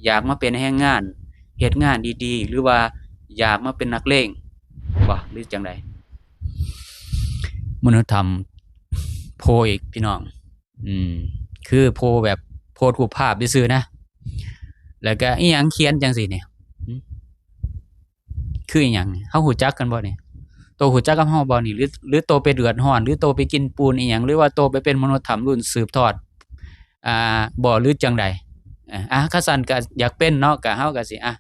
ຢາກມາເປັນແຮງງານ ເຮັດງານດີໆ ຫຼືວ່າຢາກມາເປັນນັກເລງບໍ່ ຫຼືຈັ່ງໃດ? ມະນຸດທຳໂພອີກ ພີ່ນ້ອງ. ອືມ ຄືໂພແບບໂພສຮູບພາບຊື່ໆນະ ແລ້ວກະອີ່ຫຍັງຂຽນຈັ່ງຊີ້ນີ້ ຫື? ຄືອີ່ຫຍັງນີ້? ເຮົາຮູ້ຈັກກັນບໍ່ນີ້? ໂຕຮູ້ຈັກກັບເຮົາບໍ່ນີ້? ຫຼື ຫຼືໂຕໄປເດືອດຮ້ອນ ຫຼືໂຕໄປກິນປູນອີ່ຫຍັງ ຫຼືວ່າໂຕໄປເປັນມະນຸດທຳລຸ້ນສືບທອດ ອ່າ ບໍ່ ຫຼືຈັ່ງໃດ? ເອີ ອ່າ ຄັນຊັ້ນກະຢາກເປັນເນາະ ກະເຮົາກະຊິ ອ່າ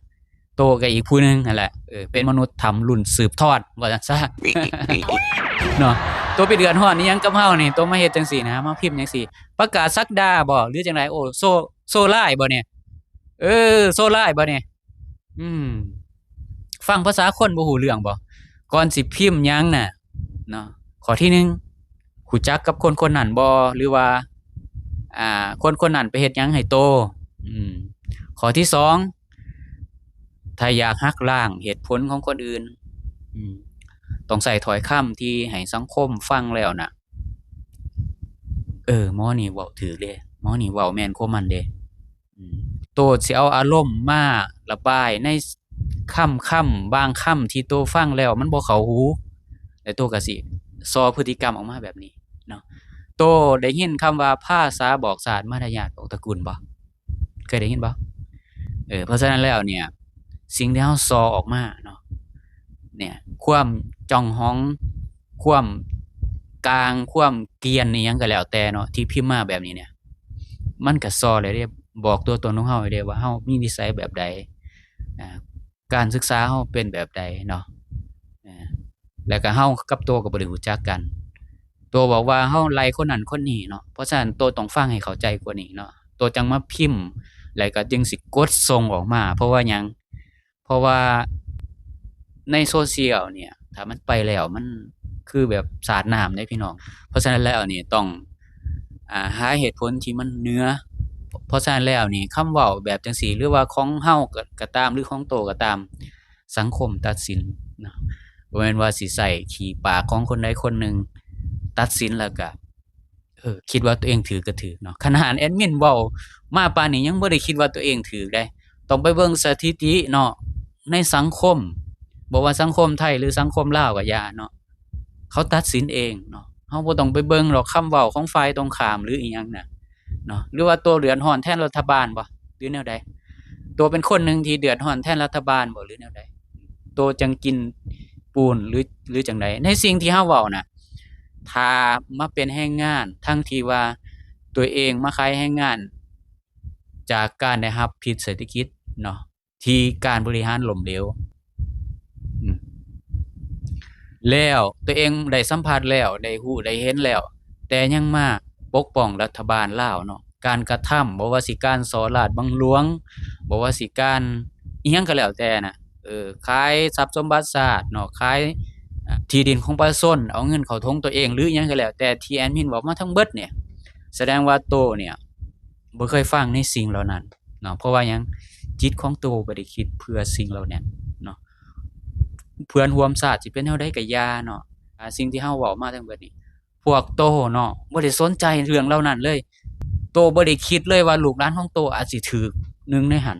ໂຕກະອີກຜູ້ໜຶ່ງຫັ້ນແຫຼະ ເອີ ເປັນມະນຸດທຳລຸ້ນສືບທອດ ວ່າຊັ້ນຊະ ເນາະ. ໂຕໄປເດືອດຮ້ອນອີ່ຫຍັງກັບເຮົານີ້? ໂຕມາເຮັດຈັ່ງຊີ້ນະ ມາພິມຈັ່ງຊີ້ ປະກາດສັກດາບໍ່ ຫຼືຈັ່ງໃດ? ໂອ້ ໂຊ ໂຊຮ້າຍບໍ່ນີ້? ເອີ ໂຊຮ້າຍບໍ່ນີ້? ອືມ ຟັງພາສາຄົນບໍ່ຮູ້ເລື່ອງບໍ່? ກ່ອນຊິພິມຫຍັງນະ ເນາະ ຂໍ້ທີໜຶ່ງ ຮູ້ຈັກກັບຄົນຄົນນັ້ນບໍ່ ຫຼືວ່າ ອ່າ ຄົນຄົນນັ້ນໄປເຮັດຫຍັງໃຫ້ໂຕ? ອືມ ຂໍ້ທີສອງ ຖ້າຢາກຫັກລ້າງເຫດຜົນຂອງຄົນອື່ນ ອືມ ຕ້ອງໃຊ້ຖ້ອຍຄຳທີ່ໃຫ້ສັງຄົມຟັງແລ້ວນະ ເອີ ໝໍນີ້ເວົ້າຖືກເດ້ ໝໍນີ້ເວົ້າແມ່ນຄວາມມັນເດ້. ອືມ ໂຕຊິເອົາອາລົມມາລະບາຍໃນຄຳ ຄຳ ບາງຄຳທີ່ໂຕຟັງແລ້ວມັນບໍ່ເຂົ້າຫູ ແລ້ວໂຕກະຊິສໍ້ພຶດຕິກຳອອກມາແບບນີ້ເນາະ. ໂຕໄດ້ຍິນຄຳວ່າພາສາບອກຊາດ ມາລະຍາດບອກຕະກຸນບໍ່? ເຄີຍໄດ້ຍິນບໍ່? ເອີ ເພາະສະນັ້ນແລ້ວເນ່ຍ ສິ່ງທີ່ເຮົາສໍ້ອອກມາເນາະ ເນ່ຍ ຄວາມຈ່ອງຫອງ ຄວາມກາງ ຄວາມກຽນອີ່ຫຍັງກະແລ້ວແຕ່ເນາະ ທີ່ພິມມາແບບນີ້ເນ່ຍ ມັນກະສໍ້ແລ້ວເດ້ ບອກຕົວຕົນຂອງເຮົາເດ້ວ່າເຮົາມີນິໄສແບບໃດ ອ່າ ການສຶກສາເຮົາເປັນແບບໃດເນາະ ເອີ ແລ້ວກະເຮົາກັບໂຕກະບໍ່ໄດ້ຮູ້ຈັກກັນ ໂຕບອກວ່າເຮົາໄລ່ຄົນນັ້ນຄົນນີ້ເນາະ ເພາະສະນັ້ນໂຕຕ້ອງຟັງໃຫ້ເຂົ້າໃຈກວ່ານີ້ເນາະ ໂຕຈັ່ງມາພິມ ແລ້ວກະຈຶ່ງຊິກົດສົ່ງອອກມາ ເພາະວ່າຫຍັງ? ເພາະວ່າໃນໂຊຊຽວເນ່ຍ ຖ້າມັນໄປແລ້ວ ມັນຄືແບບສາດນ້ຳເດ້ພີ່ນ້ອງ. ເພາະສະນັ້ນແລ້ວນີ້ຕ້ອງ ອ່າ ຫາເຫດຜົນທີ່ມັນເໜືອ. ເພາະສະນັ້ນແລ້ວນີ້ ຄຳເວົ້າແບບຈັ່ງຊີ້ ຫຼືວ່າຂອງເຮົາກະ ກະຕາມ ຫຼືຂອງໂຕກະຕາມ ສັງຄົມຕັດສິນເນາະ. ບໍ່ແມ່ນວ່າຊິໃຊ້ຂີ້ປາກຂອງຄົນໃດຄົນໜຶ່ງຕັດສິນ ແລ້ວກະ ເອີ ຄິດວ່າຕົວເອງຖືກກະຖືກເນາະ. ຂະໜາດແອດມິນເວົ້າມາປານນີ້ ຍັງບໍ່ໄດ້ຄິດວ່າຕົວເອງຖືກເດ້. ຕ້ອງໄປເບິ່ງສະຖິຕິເນາະ ໃນສັງຄົມ ບໍ່ວ່າສັງຄົມໄທ ຫຼືສັງຄົມລາວກະຢ່າເນາະ ເຂົາຕັດສິນເອງເນາະ. ເຮົາບໍ່ຕ້ອງໄປເບິ່ງດອກຄຳເວົ້າຂອງຝ່າຍຕົງຂ້າມ ຫຼືອີ່ຫຍັງນະເນາະ. ຫຼືວ່າໂຕເດືອດຮ້ອນແທນລັດຖະບານບໍ່ ຫຼືແນວໃດ? ໂຕເປັນຄົນໜຶ່ງທີ່ເດືອດຮ້ອນແທນລັດຖະບານບໍ່ ຫຼືແນວໃດ? ໂຕຈັ່ງກິນປູນ ຫຼື ຫຼືຈັ່ງໃດ? ໃນສິ່ງທີ່ເຮົາເວົ້ານະ ຖ້າມາເປັນແຮງງານ ທັງທີ່ວ່າຕົວເອງມາຂາຍແຮງງານ ຈາກການໄດ້ຮັບພິດເສດຖະກິດເນາະ ທີ່ການບໍລິຫານລົ້ມເຫຼວ ອືມ ແລ້ວຕົວເອງໄດ້ສຳຜັດແລ້ວ ໄດ້ຮູ້ໄດ້ເຫັນແລ້ວ ແຕ່ຍັງມາປົກປ້ອງລັດຖະບານລາວເນາະ. ການກະທຳ ບໍ່ວ່າຊິການສໍ້ລາດບັງຫຼວງ ບໍ່ວ່າຊິການອີ່ຫຍັງກະແລ້ວແຕ່ນະ ເອີ ຂາຍຊັບສົມບັດຊາດເນາະ ຂາຍ ອາ ທີ່ດິນຂອງປະຊາຊົນ ເອົາເງິນເຂົ້າຖົງຕົວເອງ ຫຼືອີ່ຫຍັງກະແລ້ວແຕ່ ທີ່ແອດມິນເວົ້າມາທັງເບິດເນ່ຍ ສະແດງວ່າໂຕເນ່ຍບໍ່ເຄີຍຟັງໃນສິ່ງເຫຼົ່ານັ້ນເນາະ. ເພາະວ່າຫຍັງ? ຈິດຂອງໂຕບໍ່ໄດ້ຄິດເພື່ອສິ່ງເຫຼົ່ານັ້ນເນາະ. ເພື່ອນຮ່ວມຊາດຊິເປັນແນວໃດກະຢ່າເນາະ ອາ ສິ່ງທີ່ເຮົາເວົ້າມາທັງເບິດນີ້ ພວກໂຕເນາະ ບໍ່ໄດ້ສົນໃຈເລື່ອງເຫຼົ່ານັ້ນເລີຍ. ໂຕບໍ່ໄດ້ຄິດເລີຍວ່າລູກຫຼານຂອງໂຕອາດຊິຖືກໜຶ່ງໃນຫັ້ນ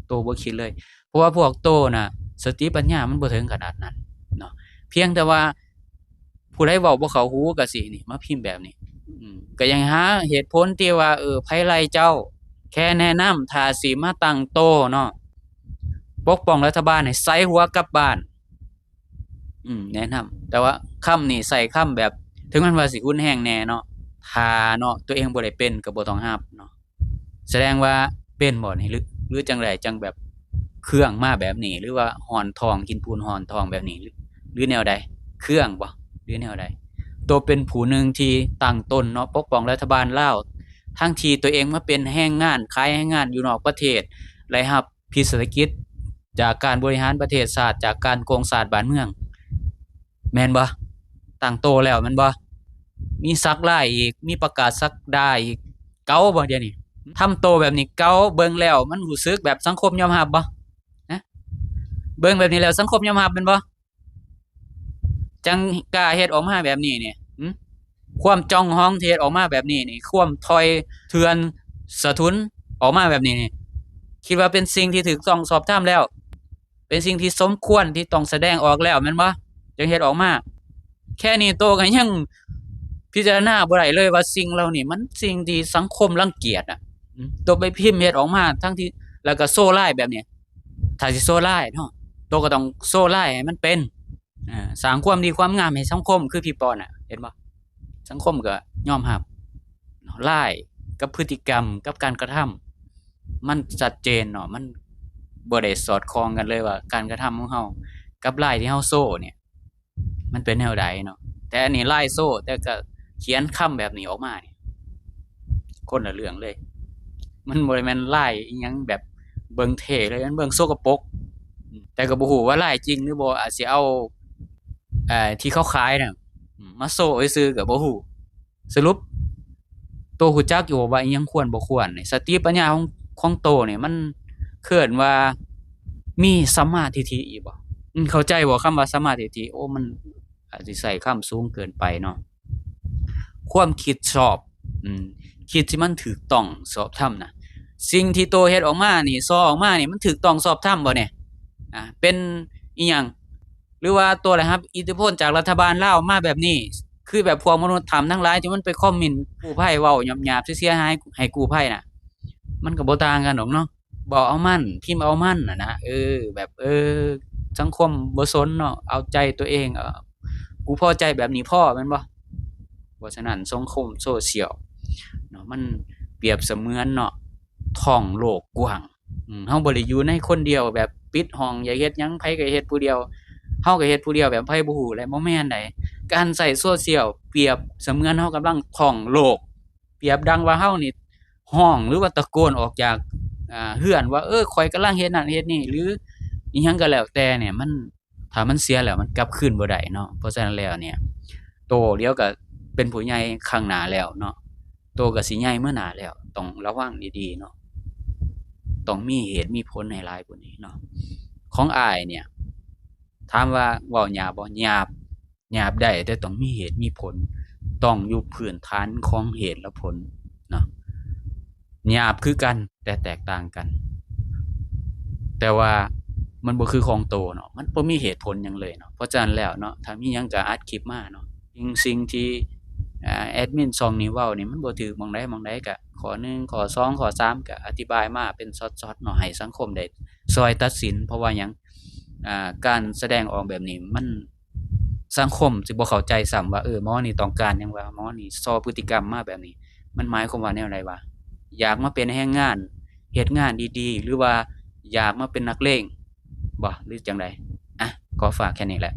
ໂຕບໍ່ຄິດເລີຍ ເພາະວ່າພວກໂຕນະ ສະຕິປັນຍາມັນບໍ່ເຖິງຂະໜາດນັ້ນເນາະ. ພຽງແຕ່ວ່າຜູ້ໃດເວົ້າບໍ່ເຂົ້າຫູກະຊິນີ້ ມາພິມແບບນີ້ ອືມ ກະຍັງຫາເຫດຜົນທີ່ວ່າ ເອີ ໃຜໄລ່ເຈົ້າ ແຄ່ແນະນຳ ຖ້າຊິມາຕັ້ງໂຕເນາະ ປົກປ້ອງລັດຖະບານໃຫ້ໃສ່ຫົວກັບບ້ານ ອືມ ແນະນຳ ແຕ່ວ່າຄຳນີ້ໃຊ້ຄຳແບບ ເຖິງແມ່ນວ່າຊິຮຸນແຮງແດ່ເນາະ ຖ້າເນາະ ຕົວເອງບໍ່ໄດ້ເປັນກະບໍ່ຕ້ອງຮັບເນາະ. ສະແດງວ່າເປັນບໍ່ນີ້ ຫຼື ຫຼືຈັ່ງໃດ ຈັ່ງແບບເຄືອງມາແບບນີ້ ຫຼືວ່າຮ້ອນທ້ອງ ກິນປູນຮ້ອນທ້ອງແບບນີ້ ຫຼື ຫຼືແນວໃດ? ເຄືອງບໍ່ ຫຼືແນວໃດ? ໂຕເປັນຜູ້ໜຶ່ງທີ່ຕັ້ງຕົນເນາະ ປົກປ້ອງລັດຖະບານລາວ ທັງທີ່ໂຕເອງມາເປັນແຮງງານ ຂາຍແຮງງານຢູ່ນອກປະເທດ ໄດ້ຮັບ ພິດເສດຖະກິດ ຈາກການບໍລິຫານປະເທດຊາດ ຈາກການໂກງຊາດບ້ານເມືອງ ແມ່ນບໍ່? ຕັ້ງໂຕແລ້ວແມ່ນບໍ່? ມີສັກລາຍອີກ ມີປະກາດສັກດາອີກ ເກົ່າບໍ່ດຽວນີ້? ທຳໂຕແບບນີ້ເກົ່າ ເບິ່ງແລ້ວມັນຮູ້ສຶກແບບສັງຄົມຍອມຮັບບໍ່? ຮະ? ເບິ່ງແບບນີ້ແລ້ວສັງຄົມຍອມຮັບແມ່ນບໍ່? ຈັ່ງກ້າເຮັດອອກມາແບບນີ້ນີ້ ຫື? ຄວາມຈ່ອງຫອງທີ່ເຮັດອອກມາແບບນີ້ນີ້ ຄວາມຖອຍເຖື່ອນສະທຸນອອກມາແບບນີ້ນີ້ ຄິດວ່າເປັນສິ່ງທີ່ຖືກຕ້ອງຊອບທຳແລ້ວ ເປັນສິ່ງທີ່ສົມຄວນທີ່ຕ້ອງສະແດງອອກແລ້ວແມ່ນບໍ່? ຈຶ່ງເຮັດອອກມາ. ແຄ່ນີ້ໂຕກໍຍັງພິຈາລະນາບໍ່ໄດ້ເລີຍວ່າສິ່ງເຫຼົ່ານີ້ມັນສິ່ງທີ່ສັງຄົມລັງກຽດອະ. ອືມ ໂຕໄປພິມເຮັດອອກມາທັງທີ່ ແລ້ວກໍໂຊລາຍແບບນີ້ ຖ້າຊິໂຊລາຍເນາະ ໂຕກໍຕ້ອງໂຊລາຍໃຫ້ມັນເປັນ ອາ ສ້າງຄວາມດີຄວາມງາມໃຫ້ສັງຄົມ ຄືພີ່ປອນນະ ເຫັນບໍ່? ສັງຄົມກໍຍອມຮັບ ລາຍກັບພຶດຕິກຳ ກັບການກະທຳ ມັນຊັດເຈນເນາະ ມັນບໍ່ໄດ້ສອດຄ່ອງກັນເລີຍວ່າ ການກະທຳຂອງເຮົາກັບລາຍທີ່ເຮົາໂຊນີ້ ມັນເປັນແນວໃດເນາະ. ແຕ່ອັນນີ້ລາຍໂຊ ແຕ່ກໍຂຽນຄຳແບບນີ້ອອກມານີ້ ຄົນລະເລື່ອງເລີຍ. ມັນບໍ່ໄດ້ແມ່ນລາຍອີ່ຫຍັງແບບເບິ່ງເທ່ເລີຍ ມັນເບິ່ງສົກກະປົກ. ແຕ່ກໍບໍ່ຮູ້ວ່າລາຍຈິງຫຼືບໍ່ ອາດຊິເອົາ ເອີ ທີ່ເຂົາຂາຍນະ ມາໂຊຊື່ໆກໍບໍ່ຮູ້. ສະຫຼຸບ ໂຕຮູ້ຈັກຢູ່ບໍ່ວ່າອີ່ຫຍັງຄວນບໍ່ຄວນນີ້? ສະຕິປັນຍາຂອງ ຂອງໂຕນີ້ ມັນເອີ້ນວ່າມີສຳມາທິດຖິອີກບໍ່? ອືມ ເຂົ້າໃຈບໍ່ຄຳວ່າສຳມາທິດຖິ? ໂອ້ ມັນອາດຊິໃຊ້ຄຳສູງເກີນໄປເນາະ. ຄວາມຄິດຊອບ ອືມ ຄິດທີ່ມັນຖືກຕ້ອງຊອບທຳນະ. ສິ່ງທີ່ໂຕເຮັດອອກມານີ້ ຊອອກມານີ້ ມັນຖືກຕ້ອງຊອບທຳບໍ່ນີ້? ອາ ເປັນອີ່ຫຍັງ? ຫຼືວ່າໂຕໄດ້ຮັບອິດທິພົນຈາກລັດຖະບານລາວມາແບບນີ້ ຄືແບບພວກມະນຸດຖ້ຳທັງຫຼາຍທີ່ມັນໄປຄອມເມັນກູ້ໄພ ເວົ້າຫຍາບໆເສຍຫາຍໃຫ້ກູ້ໄພນະ ມັນກໍບໍ່ຕ່າງກັນດອກເນາະ. ເວົ້າເອົາມັນ ພິມເອົາມັນຫັ້ນນະ ເອີ ແບບ ເອີ ສັງຄົມບໍ່ສົນເນາະ ເອົາໃຈຕົວເອງ ເອີ ກູພໍໃຈແບບນີ້ພໍແມ່ນບໍ່? ເພາະສະນັ້ນສັງຄົມໂຊຊຽວເນາະ ມັນປຽບສະເໝືອນເນາະ ທ້ອງໂລກກວ້າງ. ອືມ ເຮົາບໍ່ໄດ້ຢູ່ໃນຄົນດຽວ ແບບປິດຫ້ອງ ຢາກເຮັດຫຍັງໃຜກໍເຮັດຜູ້ດຽວ ເຮົາກໍເຮັດຜູ້ດຽວ ແບບໃຜບໍ່ຮູ້ແຫຼະ ບໍ່ແມ່ນໃດ. ການໃຊ້ໂຊຊຽວປຽບສະເໝືອນເຮົາກຳລັງທ້ອງໂລກ ປຽບດັ່ງວ່າເຮົານີ້ຮ້ອງ ຫຼືວ່າຕະໂກນອອກຈາກ ອາ ເຮືອນວ່າ ເອີ ຂ້ອຍກຳລັງເຮັດນັ້ນເຮັດນີ້ ຫຼືອີ່ຫຍັງກໍແລ້ວແຕ່ນີ້ ມັນ ຖ້າມັນເສຍແລ້ວມັນກັບຄືນບໍ່ໄດ້ເນາະ. ເພາະສະນັ້ນແລ້ວນີ້ ໂຕດຽວກໍເປັນຜູ້ໃຫຍ່ຂ້າງໜ້າແລ້ວເນາະ ໂຕກໍຊິໃຫຍ່ເມືອໜ້າແລ້ວ ຕ້ອງລະວັງດີໆເນາະ ຕ້ອງມີເຫດມີຜົນໃຫ້ຫຼາຍກວ່ານີ້ເນາະ. ຂອງອ້າຍນີ້ ຖາມວ່າເວົ້າຫຍາບບໍ່? ຫຍາບ ຫຍາບໄດ້ ແຕ່ຕ້ອງມີເຫດມີຜົນ ຕ້ອງຢູ່ພື້ນຖານຂອງເຫດແລະຜົນເນາະ. ຫຍາບຄືກັນ ແຕ່ແຕກຕ່າງກັນ ແຕ່ວ່າມັນບໍ່ຄືຂອງໂຕເນາະ ມັນບໍ່ມີເຫດຜົນຫຍັງເລີຍເນາະ. ເພາະສະນັ້ນແລ້ວເນາະ ຖ້າມີຫຍັງກໍອັດຄລິບມາເນາະ. ສິ່ງ ສິ່ງທີ່ ອາ ແອດມິນຊ່ອງນີ້ເວົ້ານີ້ ມັນບໍ່ຖືກໝ່ອງໃດໝ່ອງໃດ ກໍຂໍ້ໜຶ່ງ ຂໍ້ສອງ ຂໍ້ສາມ ກໍອະທິບາຍມາເປັນຊັອດໆເນາະ ໃຫ້ສັງຄົມໄດ້ຊ່ອຍຕັດສິນ. ເພາະວ່າຫຍັງ? ອາ ການສະແດງອອກແບບນີ້ ມັນ ສັງຄົມຊິບໍ່ເຂົ້າໃຈຊ້ຳວ່າ ເອີ ໝໍນີ້ຕ້ອງການຫຍັງວະ? ໝໍນີ້ສໍພະຕິກຳມາແບບນີ້ ມັນໝາຍຄວາມວ່າແນວໃດວະ? ຢາກມາເປັນແຮງງານ ເຮັດງານດີໆ ຫຼືວ່າຢາກມາເປັນນັກເລງບໍ ຫຼືຈັ່ງໃດ? ອະ ຂໍຝາກແຄ່ນີ້ແຫຼະ.